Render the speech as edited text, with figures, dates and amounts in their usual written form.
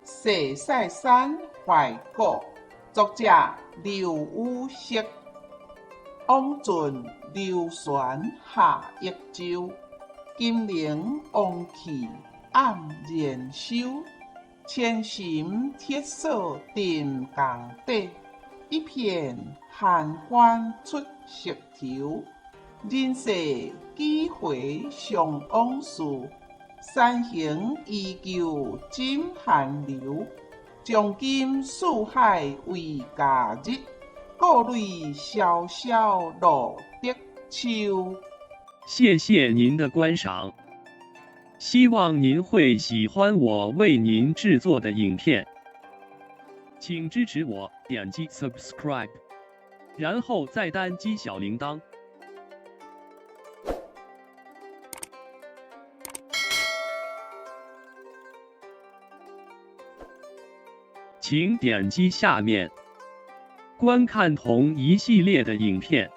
踅屎山懷古，作者劉禹錫。往盡流璇下益州，金陵王氣黯然收。千尋鐵索沉江底，一片寒帆出石頭。人世幾回傷往事，山形依舊枕寒流。將金四海為家日，故壘蕭蕭落德秋。謝謝您的觀賞，希望您會喜歡我為您製作的影片，請支持我點擊 subscribe，然後再單擊小鈴鐺。請點擊下面觀看同一系列的影片。